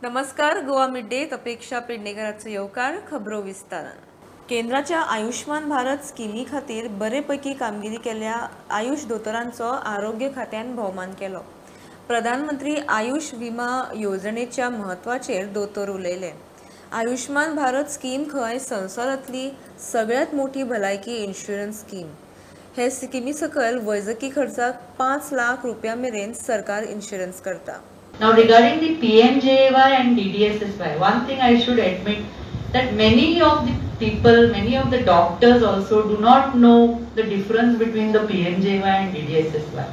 नमस्कार, गोवा मिड डेत अपेक्षा पेडणेकराचो येवकार. खबरो विस्तारान. केंद्राच्या आयुष्मान भारत स्किमी खातीर बरे पैकी कामगिरी केल्या आयुष दोतोरांचो आरोग्य खात्यान भोवमान केलो. प्रधानमंत्री आयुष विमा येवजणेच्या म्हत्वाचेर दोतोर उलयले. आयुष्मान भारत स्कीम खंय संवसारांतली सगळ्यात मोठी भलायकी इन्शुरन्स स्कीम. हे स्किमी सकयल वैजकी खर्चाक 5 लाख रुपया मेरेन सरकार इन्शुरन्स करता. Now regarding the PMJAY and DDSSY, one thing I should admit that many of the people, many of the doctors also do not know the difference between the PMJAY and DDSSY.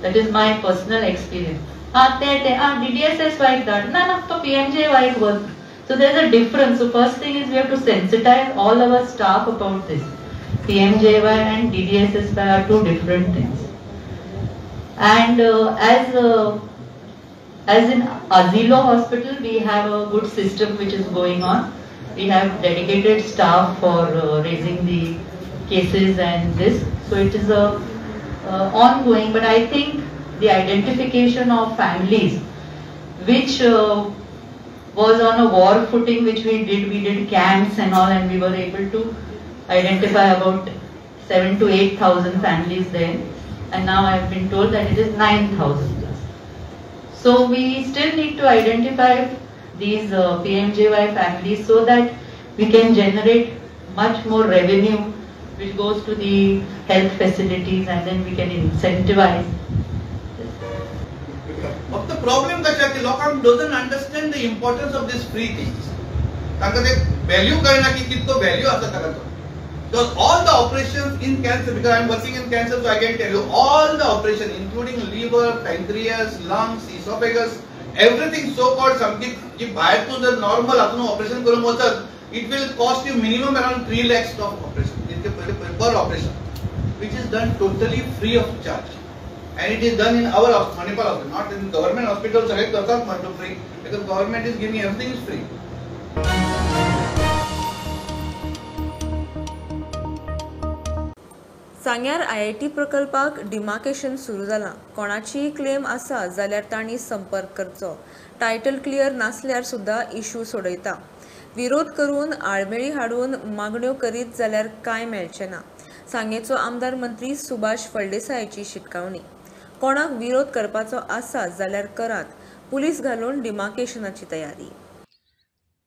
That is my personal experience. DDSSY that, na na, to PMJAY work. So there is a difference. So first thing is we have to sensitize all our staff about this. PMJAY and DDSSY are two different things. And as in Azilo Hospital, we have a good system which is going on. We have dedicated staff for raising the cases and this. So it is a ongoing, but I think the identification of families, which was on a war footing, which we did camps and all, and we were able to identify about 7,000 to 8,000 families there. And now I have been told that it is 9,000 plus. So we still need to identify these PMJY families so that we can generate much more revenue which goes to the health facilities, and then we can incentivize. But the problem कशें की लोकांक doesn't understand the importance of these free things. तांकां ते value कळना की कितको value आसा ताका तो. Because all the operations in cancer, because I am working in cancer, so I can tell you all the operation including liver, pancreas, lungs, esophagus, everything so called सामकी जी भायर तूं जर नॉर्मल हातून ऑपरेशन करूंक वचत, it will cost you minimum around 3 lakhs of operation per operation, which is done totally free of charge. And it is done in our Manipal hospital, not in government hospital. सगळे करतात म्हणतो free, because government is giving everything is free. सांग्यार IIT प्रकल्पाक demarcation सुरू जालां. कोणाचीय claim आसा जाल्यार तांणी संपर्क करचो. टायटल क्लियर नासल्यार सुद्दां इशू सोडयता. विरोध करून आडमेळी हाडून मागण्यो करीत जाल्यार कांय मेळचें ना. सांगेचो आमदार मंत्री सुभाष फळदेसायाची शिटकावणी. कोणाक विरोध करपाचो आसा जाल्यार करात, पुलीस घालून डिमार्केशनाची तयारी.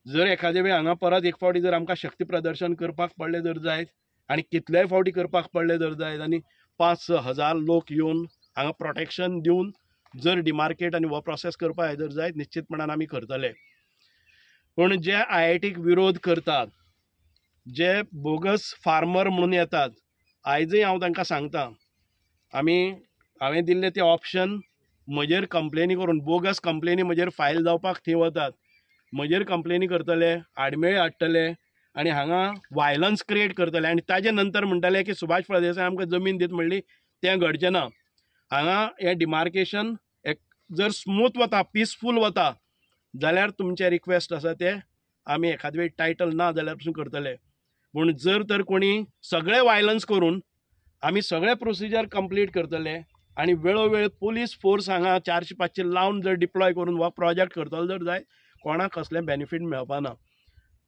जर एखादे वेळ हांगा परत एक फावटी जर आमकां शक्ती प्रदर्शन करपाक पडलें जर जायत, आनी कितलेय फावटी करपाक पडले जर जायत, आनी 5-6 हजार लोक येवन हांगा प्रोटेक्शन दिवन जर डिमार्केट आनी हो प्रोसेस करपाक जर जायत, निश्चितपणान आमी करतले. पूण जे IITक विरोध करतात, जे बोगस फार्मर म्हणून येतात, आयजय हांव तांकां सांगता, हांवें दिल्ले ते ऑप्शन म्हजेर कंप्लेनी करून बोगस कंप्लेनी म्हजेर फायल जावपाक थंय वतात, म्हजेर कंप्लेनी करतले, आडमेळी हाडटले आनी हांगा वायलन्स क्रिएट करतले, आनी ताजे नंतर म्हणटले की सुभाष फळदेसाय आमकां जमीन दीत म्हणली, तें घडचें ना. हांगा हें डिमार्केशन एक जर स्मूथ वता, पिसफूल वता जाल्यार तुमचें रिक्वेस्ट आसा ते आमी एखाद वेळ टायटल ना जाल्यार पसून करतले. पूण जर तर कोणी सगळें वायलन्स करून आमी सगळें प्रोसिजर कंप्लीट करतले आनी वेळोवेळ पुलीस फोर्स हांगा 400-500 लावन जर डिप्लॉय करून हो प्रोजेक्ट करतलो जर जायत, कोणाक कसलें बेनिफीट मेळपा ना.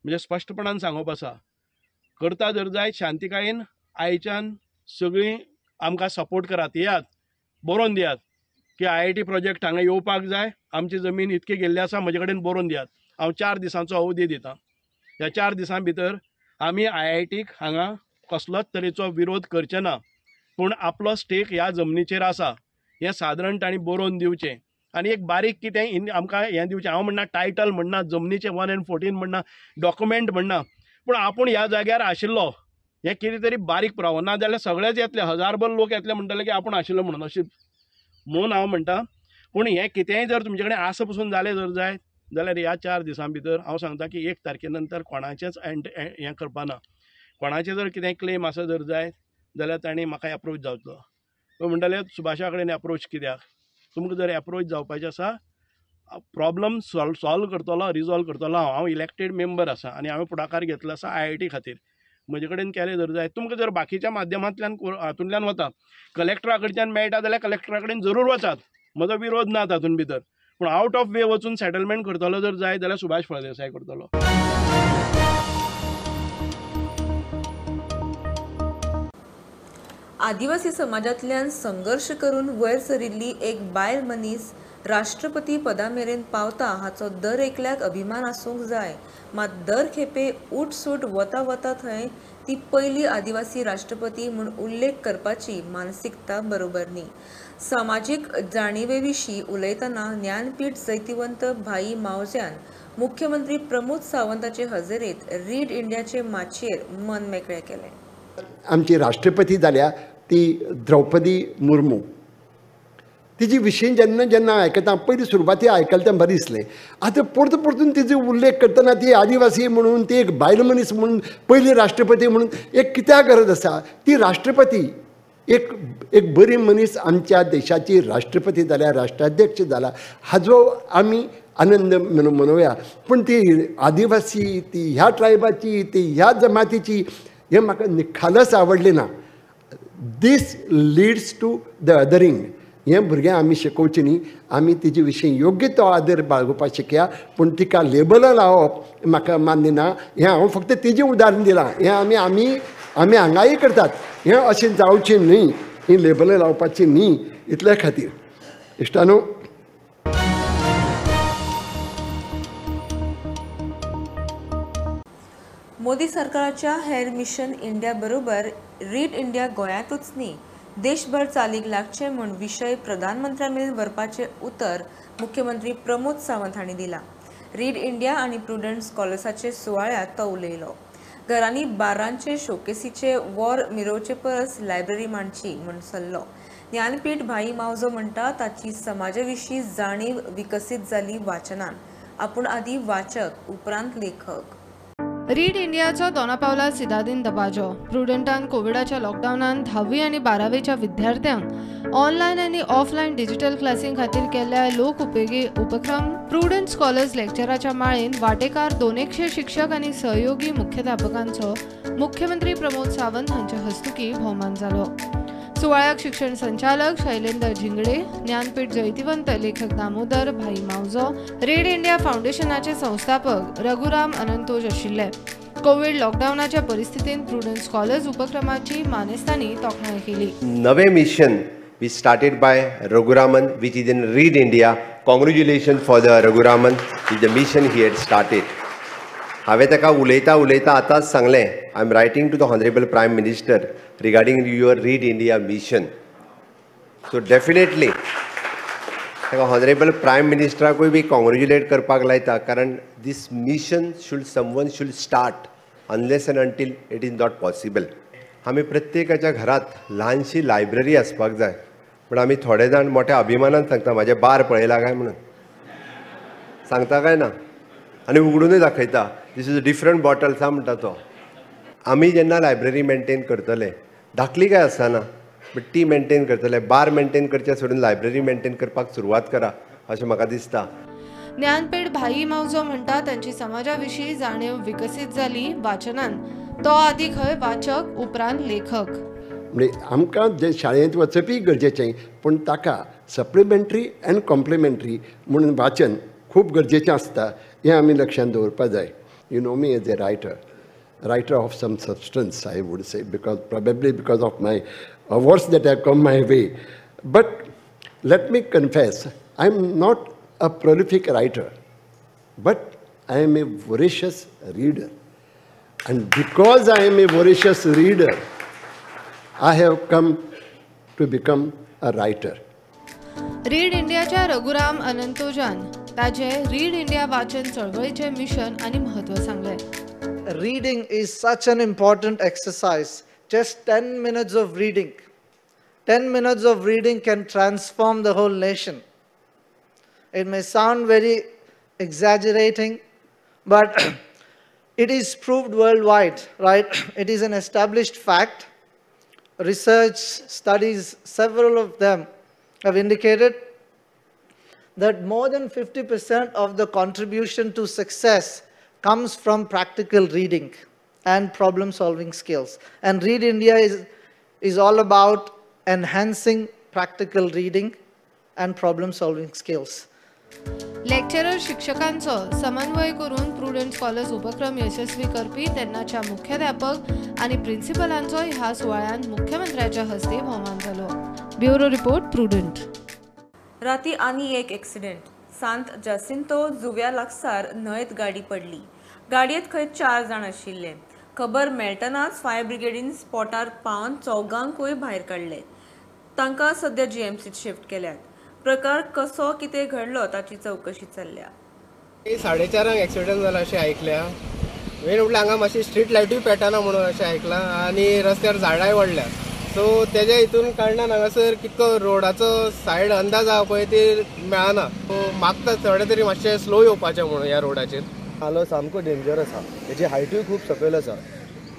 म्हणजे स्पश्टपणान सांगप आसा, करता जर जायत शांतिकायेन आयच्यान सगळीं आमकां सपोर्ट करात, येयात बरोवन दियात की IIT project हांगा येवपाक जाय, आमची जमीन इतकी गेल्ली आसा, म्हजे कडेन बरोवन दियात. हांव 4 दिसांचो अवधी दितां, ह्या 4 दिसां भितर आमी IITक हांगा कसलोच तरेचो विरोध करचे ना, पूण आपलो स्टेक ह्या जमनीचेर आसा हें सादारण तांणी बरोवन दिवचें. आनी एक बारीक कितें आमकां हें दिवचें. हांव म्हणना टायटल म्हणना, जमनीचें 1 and 14 म्हणना, डॉक्युमेंट म्हणना, पूण आपूण ह्या जाग्यार आशिल्लो हें कितें तरी बारीक पुरावो. ना जाल्यार सगळेच येतले, हजारभर लोक येतले म्हणटले की आपूण आशिल्लो म्हणून, अशें म्हणून हांव म्हणटा. पूण हें कितेंय जर तुमचे कडेन आसा पसून जालें जर जायत जाल्यार ह्या 4 दिसां भितर हांव सांगता की 1 तारखे नंतर कोणाचेंच हें करपा ना. कोणाचें जर कितें क्लेम आसा जर जायत जाल्यार तांणी म्हाका एप्रोच जावचो. म्हणटाले सुभाषा कडेन एप्रोच कित्याक, तुमकां जर एप्रोच जावपाचें आसा, प्रॉब्लम सॉल्व करतलो, रिजॉल्व करतलो हांव. हांव इलेक्टेड मेंबर आसा आनी हांवें फुडाकार घेतलो आसा IIT खातीर. म्हजे कडेन केलें जर जाय, तुमकां जर बाकीच्या माध्यमांतल्यान हातूंतल्यान वता, कलेक्टरा कडच्यान मेळटा जाल्यार कलेक्टरा कडेन जरूर वचात, म्हजो विरोध ना तातूंत भितर. पूण आवट ऑफ वे वचून सेटलमेंट करतलो जर जाय जाल्यार सुभाष फळदेसाय करतलो. आदिवासी समाजांतल्यान संघर्श करून वयर सरिल्ली एक बायल मनीस राष्ट्रपती पदा मेरेन पावता हाचो दर एकल्याक अभिमान आसूंक जाय. मात दर खेपे उठसूट वता वता थंय ती पयली आदिवासी राष्ट्रपती म्हूण उल्लेख करपाची मानसिकता बरोबर न्ही. सामाजीक जाणीवे विशीं उलयतना ज्ञानपीठ जैतिवंत भाई मावज्यान मुख्यमंत्री प्रमोद सावंताचे हजेरेंत रीड इंडियाचे माचयेर मन मेकळें केलें. आमची राष्ट्रपती जाल्या ती द्रौपदी मुर्मू. तिजी विशीं जेन्ना जेन्ना आयकता, पयली सुरवाती आयकलें तें बरें दिसलें. आतां परतून परतून तिजो उल्लेख करतना ती आदिवासी म्हणून, ती एक बायल मनीस म्हणून, पयली राष्ट्रपती म्हणून एक कित्याक गरज आसा? ती राष्ट्रपती एक एक बरी मनीस आमच्या देशाची राष्ट्रपती जाल्या, राष्ट्राध्यक्ष जाला, हाजो आमी आनंद मनोवया. पूण ती आदिवासी, ती ह्या ट्रायबाची, ती ह्या जमातीची, हें म्हाका निखालस आवडलें ना. This leads to the othering. हें भुरग्यांक आमी शिकोवचें न्ही. आमी तिजे विशीं योग्य तो आदर बाळगुपाक शिकया, पूण तिका लेबलां लावप म्हाका मान्य ना. हें हांव फक्त तिजें उदाहरण दिलां. हें आमी आमी आमी हांगाय करतात. हें अशें जावचें न्ही, हीं लेबलां लावपाचीं न्ही. इतल्या खातीर इश्टानो, मोदी सरकाराच्या हेर मिशन इंडिया बरोबर रीड इंडिया गोंयांतूच न्ही देशभर चालीक लागचे म्हूण विशय प्रधानमंत्र्या मेरेन व्हरपाचें उतर मुख्यमंत्री प्रमोद सावंत हांणी दिलां. रीड इंडिया आनी प्रुडंट स्कॉलर्साचे सुवाळ्यांत तो उलयलो. घरांनी बारांचे शोकेसीचे वॉर मिरोवचे परस लायब्ररी मांडची म्हूण सल्लो. ज्ञानपीठ भाई मावजो म्हणटा ताची समाजा विशीं जाणीव विकसीत जाली वाचनान. आपूण आदी वाचक उपरांत लेखक. रीड इंडियाचो दोनापावला सिदादीन दबाजो. प्रुडंटान कोविडाच्या लॉकडावनान 10वी आनी 12वीच्या विद्यार्थ्यांक ऑनलायन आनी ऑफलायन डिजिटल क्लासीं खातीर केल्ल्या लोक उपयोगी उपक्रम प्रुडंट स्कॉलर्स लेक्चराच्या माळेन वाटेकार 200 शिक्षक आनी सहयोगी मुख्याध्यापकांचो मुख्यमंत्री प्रमोद सावंत हांचे हस्तुकी भोवमान जालो. सुवाळ्याक शिक्षण संचालक शैलेंद्र झिंगडे, ज्ञानपीठ जैतिवंत लेखक दामोदर भाई मावजो, रीड इंडिया फाउंडेशनाचे संस्थापक रघुराम अनंतोज आशिल्ले. कोविड लॉकडावनाच्या परिस्थितीत प्रुडंट स्कॉलर्स उपक्रमाची मानेस्तांनी तोखणाय केली. नवे mission which started by Raghuraman which is in Read India. Congratulation for the Raghuraman is the mission he had started. हांवें ताका उलयता उलयता आतांच सांगलें, I am writing to the honourable prime minister regarding your Read India mission. So definitely ताका honourable prime मिनिस्टराकूय बी congratulate करपाक लायता, कारण this mission should someone should start unless and until it is not possible. आमी प्रत्येकाच्या घरांत ल्हानशी library आसपाक जाय, पूण आमी थोडे जाण मोठ्या अभिमानान सांगता म्हाजें बार पळयलां काय म्हणून, सांगता काय ना, आनी उगडूनय दाखयता this is a different bottle सा म्हणटा तो. आमी जेन्ना लायब्ररी मेंटेन करतले, धाकली काय आसना बट ती मेंटेन करतले, बार मेंटेन करचे सोडून लायब्ररी मेंटेन करपाक सुरवात करा अशें म्हाका दिसता. ज्ञानपीठ भाई मावजो म्हणटा तांची समाजा विशीं जाणीव विकसीत जाली वाचनान. तो आदी खंय वाचक उपरांत लेखक. म्हणजे आमकां जे शाळेंत वचपी गरजेचें, पूण ताका सप्लिमेंट्री एंड कॉम्प्लिमेंट्री म्हणून वाचन खूब गरजेचें आसता, हें आमी लक्षांत दवरपाक जाय. You know me as a writer, writer of some substance, I would say, because probably because of my awards that have come my way. But let me confess, I am not a prolific writer, but I am a voracious reader. And because I am a voracious reader, I have come to become a writer. Read इंडियाच्या रघुराम अनंतोजान ताजे read India वाचन चळवळीचे mission आनी महत्व सांगले. Reading is such an important exercise. Just 10 minutes of reading. 10 minutes of reading can transform the whole nation. It may sound very exaggerating, but it is proved worldwide, right? It is an established fact. Research studies, several of them have indicated that more than 50% of the contribution to success comes from practical reading and problem-solving skills. And Read India is all about enhancing practical reading and problem-solving skills. Lecturer शिक्षकांचो समन्वय करून prudent scholars उपक्रम यशस्वी करपी तेन्नाच्या मुख्याध्यापक आनी प्रिन्सिपलांचो ह्या सुवाळ्यांत मुख्यमंत्र्याच्या हस्ते भोवमान जालो. Bureau report, Prudent. राती आनी एक एक्सिडेंट. सांत जासिंतो जुव्या लागसार न्हंयत गाडी पडली. गाडयेंत खंय 4 जाण आशिल्ले. खबर मेळटनाच फायर ब्रिगेडीन स्पॉटार पावन चौगांकूय भायर काडले. तांकां सद्या जीएमसीत शिफ्ट केल्यात. प्रकार कसो कितें घडलो ताची चवकशी चल्ल्या. 4:30 एक्सिडंट जाला अशें आयकल्या. मेन म्हटल्यार हांगा मातशी स्ट्रीट लायटूय पेटना म्हणून अशें आयकलां आनी रस्त्यार झाडांय पडल्या. सो तेज्या हितून कारणान हांगासर कितको रोडाचो सायड अंदाज आहा पळय ती मेळना. सो मागता थोडे तरी मातशें स्लो येवपाचें म्हणून ह्या रोडाचेर. नालो सामको डेंजर आसा, हेजी हायटूय खूब सकयल आसा.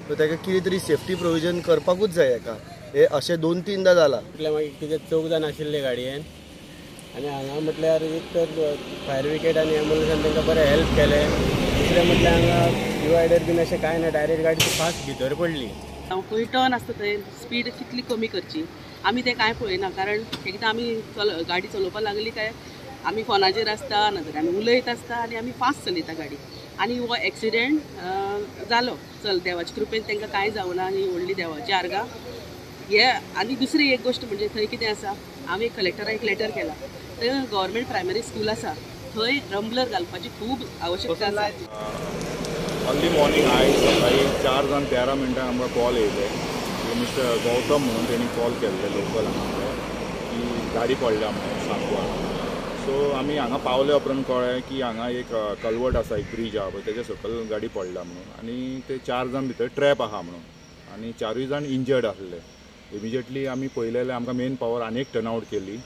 सो ताका कितें तरी सेफ्टी प्रोविजन करपाकूच जाय हेका. हे अशें 2-3दा जालां. म्हटल्यार मागीर कितें 4 जाण आशिल्ले गाडयेन आनी हांगा म्हटल्यार एक तर फायर ब्रिगेड आनी एम्बुलन्सान तांकां बरें हेल्प केलें. दुसरें म्हटल्यार हांगा डिवायडर बीन अशें कांय ना, डायरेक्ट गाडी फास्ट भितर पडली. खंय टर्न आसता थंय स्पीड कितली कमी करची आमी तें कांय पळयना, कारण एकदां आमी गाडी चलोवपाक लागली काय आमी फोनाचेर आसता, नाजाल्यार आमी उलयत आसता आनी आमी फास्ट चलयता गाडी. आनी हो एक्सिडेंट जालो. चल देवाचे कृपेन तांकां कांय जावना आनी व्हडली देवाची आर्गां. हे आनी दुसरी एक गोश्ट म्हणजे थंय कितें आसा, आमी कलेक्टराक एक लेटर केला, थंय गव्हर्मेंट प्रायमरी स्कूल आसा, थंय रंबलर घालपाची खूब आवश्यकता आसा. अर्ली मॉर्निंग आयज सकाळी 4:13 आमकां कॉल येयले की मिस्टर गौतम म्हणून तेणी कॉल केल्ले लोकल हांगा की गाडी पडल्या म्हणून सांगवार. सो आमी हांगा पावले उपरांत कळ्ळें की हांगा एक कलवट आसा, एक ब्रीज आहा पळय तेच्या सकयल गाडी पडल्या म्हणून आनी ते 4 जाण भितर ट्रॅप आहा म्हणून आनी 4 जाण इंजर्ड आसले. इमिजिएटली आमी पळयलें जाल्यार आमकां मेन पावर आनी एक टर्नआवट केली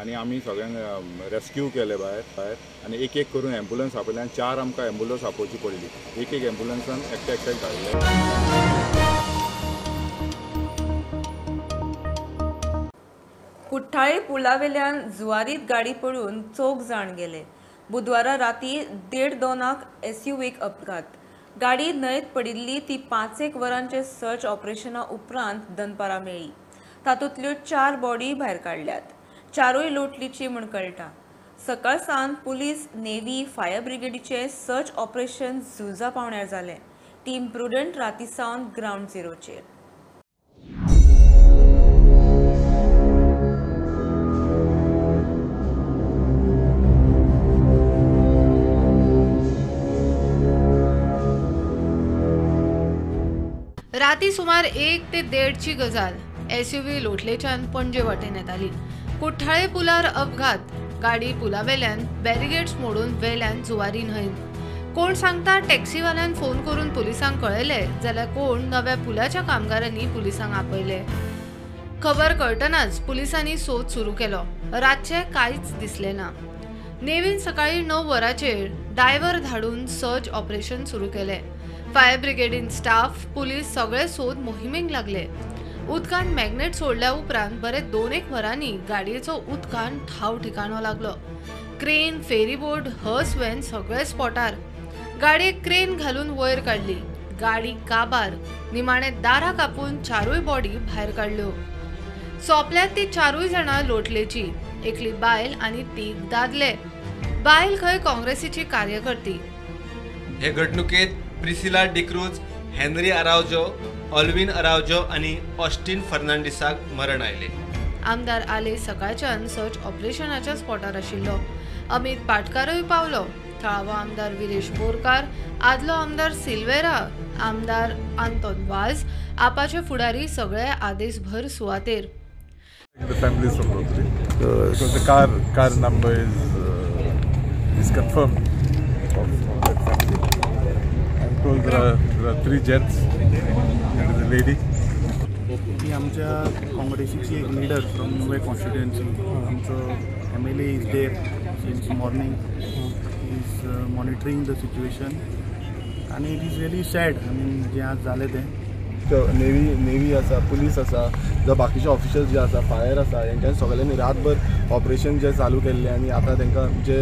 आनी आमी सगळ्यांक रेस्क्यू केले भायर आनी एक एक करून एम्बुलन्स आपयले आनी 4 आमकां एम्बुलन्स आपोवची पडली. एक एक एम्बुलन्सान एकट्या एकट्याक धाडले. कुठ्ठाळे पुलावेल्यान जुवारीत गाडी पडून 4 जाण गेले. बुधवारा राती 1:30-2 एसयूव्हीक अपघात. गाडी न्हंयत पडिल्ली ती 5-1 वरांचे सर्च ऑपरेशना उपरांत दनपारां मेळ्ळी. तातूंतल्यो 4 बॉडी भायर काडल्यात. 4ूय लोटलीची म्हूण कळटा. सकाळ सावन पुलीस, नेव्ही, फायर ब्रिगेडीचे सर्च ऑपरेशन झुजा पावण्यार जालें. टीम प्रुडंट राती सावन ग्रावंड झिरोचेर. राती सुमार 1 ते 1:30ची गजाल. एसयूव्ही लोटलेच्यान पणजे वाटेन येताली. कुठ्ठाळे पुलार अपघात. गाडी पुलावेल्यान बॅरिगेट्स मोडून वेल्यान जुवारी न्हंयत. कोण सांगता टॅक्सीवाल्यान फोन करून पुलिसांक कळयले, जाल्यार कोण नव्या पुलाच्या कामगारांनी पुलिसांक आपयले. खबर कळटनाच पुलिसांनी सोद सुरू केलो. रातचे कांयच दिसलें ना. नेव्हीन सकाळी 9 वरांचेर डायव्हर धाडून सर्च ऑपरेशन सुरू केलें. फायर ब्रिगेडीन स्टाफ, पुलीस सगळे सोद मोहिमेक लागले. उदकान मॅग्नेट सोडल्या उपरांत बरे 2-1 वरांनी गाडयेचो उदकान ठाव ठिकाणो लागलो. क्रेन, फेरीबोट, हर्स व्हॅन सगळे स्पॉटार. गाडयेक क्रेन घालून वयर काडली. गाडी काबार. निमाणे दारां कापून 4ूय बॉडी भायर काडल्यो. सोंपल्यात ती 4ूय जाणां लोटलेची. एकली बायल आनी 3 दादले. बायल खंय काँग्रेसीची कार्यकर्ती. हे घडणुकेत Priscilla D'Cruz, Henry Araujo, Alvin Araujo आनी ऑस्टिन फर्नांडीसाक मरण आयले. आमदार आले सकाळच्यान सर्च ऑपरेशनाच्या स्पॉटार आशिल्लो. अमित पाटकारूय पावलो. थळावो आमदार विरेश बोरकार, आदलो आमदार सिल्वेरा, आमदार आंतोन वाज, आपाचे फुडारी सगळे आदेशभर सुवातेर. The families from Rotary, because the car number is confirmed of that family. I'm told there are 3 gents and a lady. ही आमच्या काँग्रेसीची एक लिडर फ्रॉम नुवे कॉन्स्टिट्युएन्सी, आमचो MLA is there since morning, is monitoring the situation आनी it is really sad. I mean जें आज जालें तें. Navy आसा, police आसा, जावं बाकीचे ऑफिशल्स जे आसा, फायर आसा, हेंच्यांनी सगळ्यांनी रातभर ऑपरेशन जे चालू केल्लें आनी आतां तांकां जे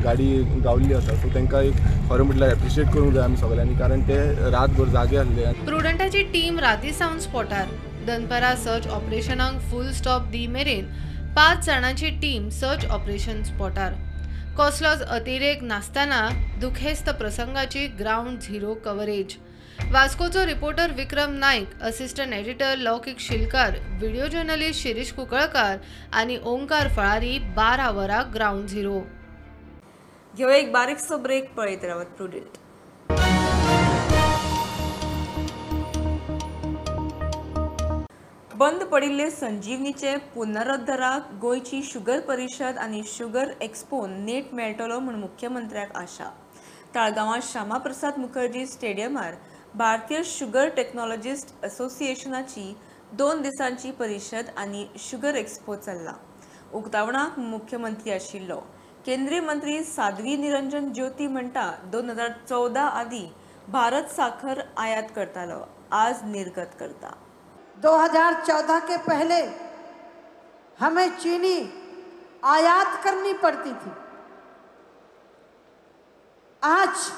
गाडी गावल्ली आसा, सो तांकां एक खरें म्हटल्यार एप्रिशिएट करूंक जाय आमी सगळ्यांनी, कारण ते रातभर जागे आसले. प्रुडंटाची टीम राती सावन स्पॉटार. दनपारां सर्च ऑपरेशनाक फूल स्टॉप दी मेरेन 5 जाणांची टीम सर्च ऑपरेशन स्पॉटार. कसलोच अतिरेक नासतना दुखेस्त प्रसंगाची ग्रावंड झिरो कव्हरेज. वास्कोचो reporter Vikram Naik, assistant editor Laukik Shilkar, video journalist Shirish Kunkalkar आनी ओंकार फळारी. 12 वरां ग्रावंड झिरो. घेवया एक बारीकसो ब्रेक, पळयत रावत प्रुडंट. बंद पडिल्ले संजीवनीचे पुनरुद्धाराक गोंयची शुगर परिशद आनी शुगर एक्सपो नेट मेळटलो म्हूण मुख्यमंत्र्याक आशा. ताळगांवां श्यामाप्रसाद मुखर्जी स्टेडियमार भारतीय शुगर टेक्नॉलॉजिस्ट असोसिएशनाची 2 दिसांची परिशद आनी शुगर एक्सपो चल्ला. उक्तावणाक मुख्यमंत्री आशिल्लो. केंद्रीय मंत्री साध्वी निरंजन ज्योती म्हणटा 2014 आदी भारत साखर आयात करतालो, आज निर्गत करता. 2014 के पहले हमें चीनी आयात करनी पड़ती थी, आज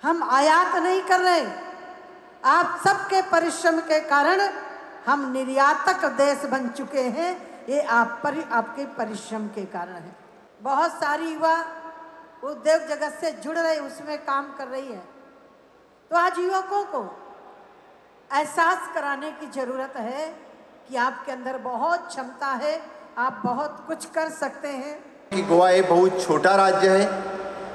हम आयात नहीं कर रहे। आप सबके परिश्रम के कारण हम निर्यातक देश बन चुके हैं। ये आपके परिश्रम के कारण है। बहुत सारी युवा उद्योग जगत से जुड़ रहे, उसमें काम कर रही है। तो आज युवकों को एहसास कराने की ज़रूरत है कि आपके अंदर बहुत क्षमता है, आप बहुत कुछ कर सकते हैं। कि गोवा एक बहुत छोटा राज्य है,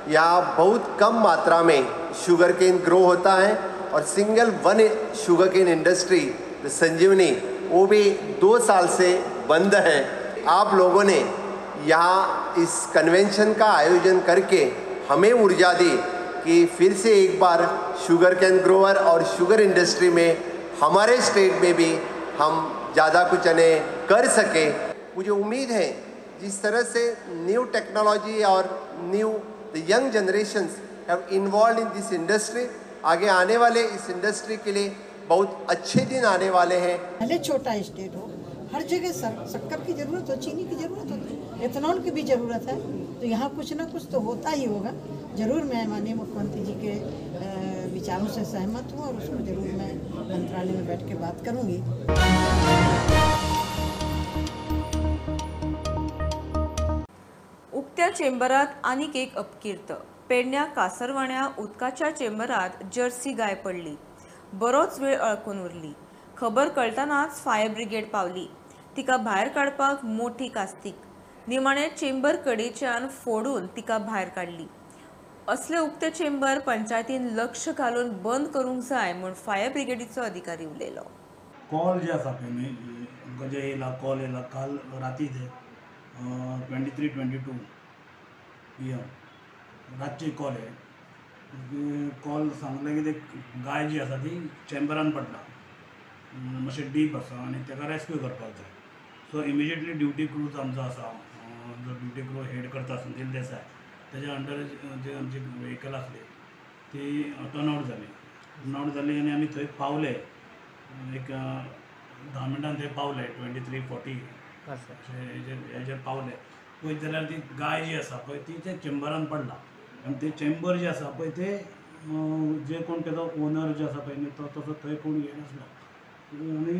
यहाँ बहुत कम मात्रा में शुगर केन ग्रो होता है और single one sugar cane industry Sanjeevani वो भी 2 साल से बंद है। आप लोगों ने यहाँ इस कन्वेंशन का आयोजन करके हमें ऊर्जा दी कि फिर से एक बार शुगर कैन ग्रोअर और शुगर इंडस्ट्री में हमारे स्टेट में भी हम ज़्यादा कुछ कर सके। मुझे उम्मीद है जिस तरह से न्यू टेक्नोलॉजी और new the young generations have involve in this industry, आगे आने वाले इस इंडस्ट्री के लिए बहुत अच्छे दिन आने वाले हैं। भले छोटा स्टेट हो, हर जगह शक्कर की ज़रूरत हो, चीनी की ज़रूरत होती है, एथेनॉल की भी ज़रूरत है, तो यहाँ कुछ ना कुछ तो होता ही होगा। ज़रूर मैं माननीय मुख्यमंत्री जी के विचारों से सहमत हूँ और उसको ज़रूर मैं मंत्रालय में बैठ के बात करूँगी। उक्त्या चेंबरात आनीक एक अपकीर्त. पेडण्या कासरवाण्या उदकाच्या चेंबरात जर्सी गाय पडली, बरोच वेळ अडकून उरली. खबर कळटनाच फायर ब्रिगेड पावली. तिका भायर काडपाक मोठी कास्तीक. निमाणे चेंबर कडेच्यान फोडून तिका भायर काडली. असले उक्ते चेंबर पंचायतीन लक्ष घालून बंद करूंक जाय म्हूण फायर ब्रिगेडीचो अधिकारी उलयलो. कॉल जे आसा पळय न्ही, आमकां जे येयला कॉल येयला काल राती ते 23:22 PM रातचे कॉल हे कॉल सांगलें की ते गाय जी आसा ती चेंबरान पडला, मातशें डीप आसा आनी ताका रेस्क्यू करपाक जाय. सो इमिजिएटली ड्युटी क्रूज आमचो आसा, जो ड्युटी क्रू हेड करता सुनील देसाय, तेज्या अंडर जे आमची व्हेकल आसली ती टर्न आवट जाली. टर्न आवट जाली आनी आमी थंय पावले एक 10 मिनटान थंय पावले 23:40 हेजेर पावले. पळयत जाल्यार ती गाय जी आसा पळय ती त्या चेंबरान पडला आनी ते चेंबर जे आसा पळय ते जे कोण तेजो ओनर जे आसा पळय न्ही तो तसो थंय कोण येनासलो आनी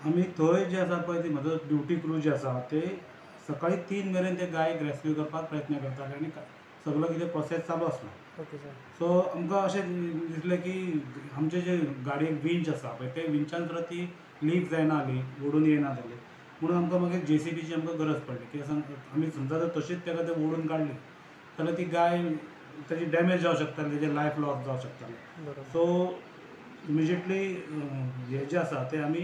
आमी थंय जे आसा पळय ती म्हजो ड्युटी क्रू जे आसा ते सकाळी 3 मेरेन ते गायक रेस्क्यू करपाक प्रयत्न करताले आनी सगळो कितें प्रोसेस चालू आसलो. Okay sir. सो आमकां अशें दिसलें की आमचे जे गाडयेक विंच आसा पळय ते विंचान सुद्दां ती लीक जायना जाली, ओडून येयना जाली, म्हणून आमकां मागीर जेसीबीची आमकां गरज पडली. कित्याक सांग आमी समजा जर तशीच ताका ते ओडून काडली जाल्यार ती गाय ताजी डॅमेज जावं शकताली, तेजें लायफ लॉस जावं शकतालें. सो इमिजिएटली हें जें आसा तें आमी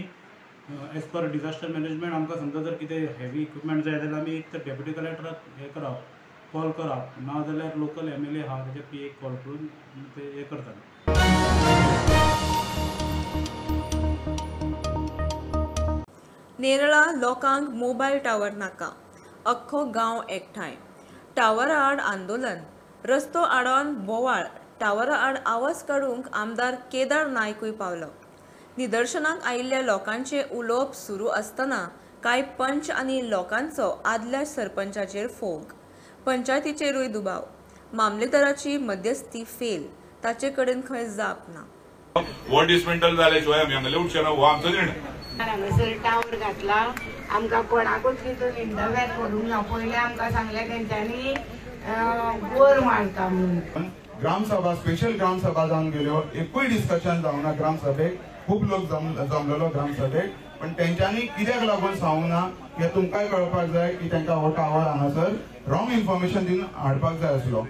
एज पर डिजास्टर मॅनेजमेंट आमकां समजा जर कितें हेवी इक्विपमेंट जाय जाल्यार आमी एक तर डेप्युटी कलेक्टराक हें करप, कॉल करप, ना जाल्यार लोकल MLA आहा तेच्या PA call करून ते हें करताले. नेरळा लोकांक मोबायल टावर नाका, अख्खो गांव एकठांय. टावरा आड आंदोलन, रस्तो आडोवन बोवाळ. टावरा आड आवाज काडूंक आमदार केदार नायकूय पावलो. निदर्शनाक आयिल्ल्या लोकांचें उलोवप सुरू आसतना कांय पंच आनी लोकांचो आदल्या सरपंचाचेर फोग, पंचायतीचेरूय दुबाव. मामलेदाराची मध्यस्थी फेल, ताचे कडेन खंय जाप ना. हो डिसमेंटल जाले शिवाय आमी हांगा उठचे ना, हो आमचो निर्णय. हांगासर टावर घातला, आमकां कोणाकूच तितून इंटरव्हेन करूंक ना. पयलें आमकां सांगलें तेंच्यांनी बोर मारता म्हणून. ग्रामसभा, स्पेशल ग्रामसभा जावन गेल्यो, एकूय डिस्कशन जावना ग्रामसभेक. खूब लोक जमलेलो ग्रामसभेक, पण तेंच्यांनी कित्याक लागून सांगूंक ना हें तुमकांय कळपाक जाय की तांकां हो टावर हांगासर रॉंग इन्फॉर्मेशन दिवन हाडपाक जाय आसलो.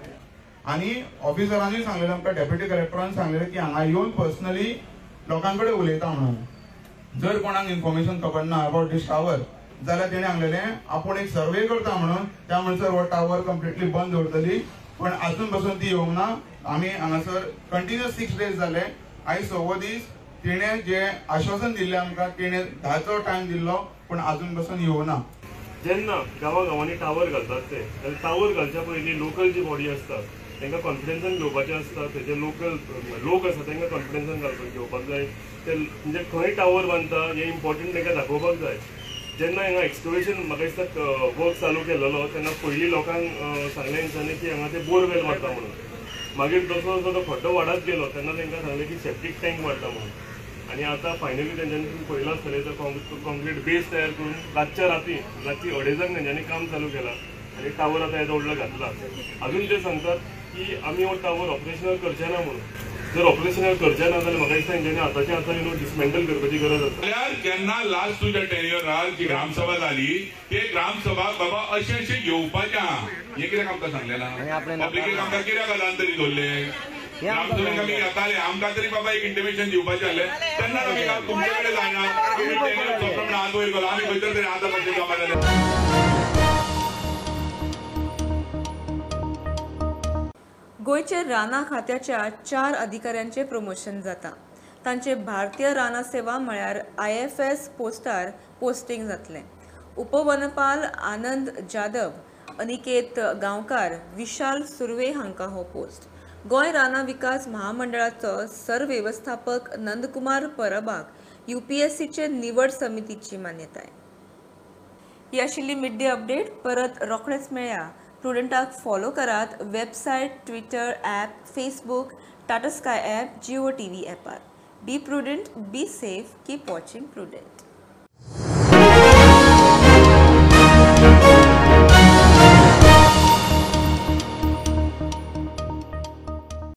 आनी ऑफिसरांनी सांगलेलें आमकां, डेप्युटी कलेक्टरान सांगलेलें की हांगा येवन पर्सनली लोकां कडेन उलयता म्हणून. जर कोणाक इन्फॉर्मेशन खबर ना अबाउट दीस टावर जाल्यार तेणें सांगलेलें आपूण एक सर्वे करता म्हणून, त्या म्हणसर हो टावर कंप्लिटली बंद दवरतली. पण अजून पासून ती येवंक ना. आमी हांगासर कंटिन्युअस 6 डेज जाले, आयज 6वो दीस. तिणें जे आश्वासन दिल्लें आमकां, तिणें 10चो टायम दिल्लो, पूण अजून पासून येवना. जेन्ना गांवा गांवांनी टावर घालतात ते टावर घालच्या पयलीं लोकल जी बॉडी आसता तांकां कॉन्फिडन्सान घेवपाचें आसता. थंयचे लोकल लोक आसा तांकां कॉन्फिडन्सान घेवपाक जाय. ते म्हणजे खंय टावर बांदता हें इम्पॉर्टंट तांकां दाखोवपाक जाय. जेन्ना हांगा एक्सकवेशन म्हाका दिसता वर्क चालू केलेलो तेन्ना पयलीं लोकांक सांगलें तेंच्यांनी की हांगा ते बोरवेल मारता म्हणून. मागीर जसो जसो तो खड्डो वाडत गेलो तेन्ना तांकां सांगलें की सेप्टीक टँक मारता म्हणून. आनी आतां फायनली तेंच्यांनी तुमी पळयलां आसतलें तर कॉन्क्रीट बेस तयार करून रातच्या राती राती 2:30 तेंच्यांनी काम चालू केलां आनी टावर आतां येदो व्हडलो घातला. अजून ते सांगतात की आमी हो टावर ऑपरेशनल करचे ना म्हणून. जर ऑपरेशनल करचे ना जाल्यार म्हाका दिसता तेंच्यांनी आतांच्या आतां न्हू डिसमेंटल करपाची गरज आसा. जाल्यार जेन्ना लास्ट तुज्या टेन्युअरार जी ग्रामसभा जाली ते ग्रामसभा बाबा अशें अशें घेवपाचें आहा हें कित्याक आमकां सांगलें ना? पब्लिकेक आमकां कित्याक आदान तरी दवरलें? ग्रामसभेक आमी येताले, आमकां तरी बाबा एक इंटिमेशन दिवपाचें आसलें तेन्ना आमी तुमचे कडेन जायना, तुमी टेन्युअर सोंपलो म्हणून हात वयर गेलो, आमी खंयसर तरी आतां कशें जमा जालें. गोंयचे रानां खात्याच्या 4 अधिकाऱ्यांचे प्रमोशन जाता. तांचे भारतीय रानां सेवा म्हळ्यार IFS पोस्टार पोस्टिंग जातलें. उपवनपाल आनंद जाधव, अनिकेत गांवकार, विशाल सुर्वे हांकां हो पोस्ट. गोंय रानां विकास महामंडळाचो सरवेवस्थापक नंदकुमार परबाक UPSCचे निवड समितीची मान्यताय. ही आशिल्ली मिड डे अपडेट. परत रोखडेच मेळया. प्रुडंटाक फॉलो करात website, Twitter app, Facebook, Tata Sky app, Jio TV ॲपार. Be prudent, be safe, keep watching Prudent.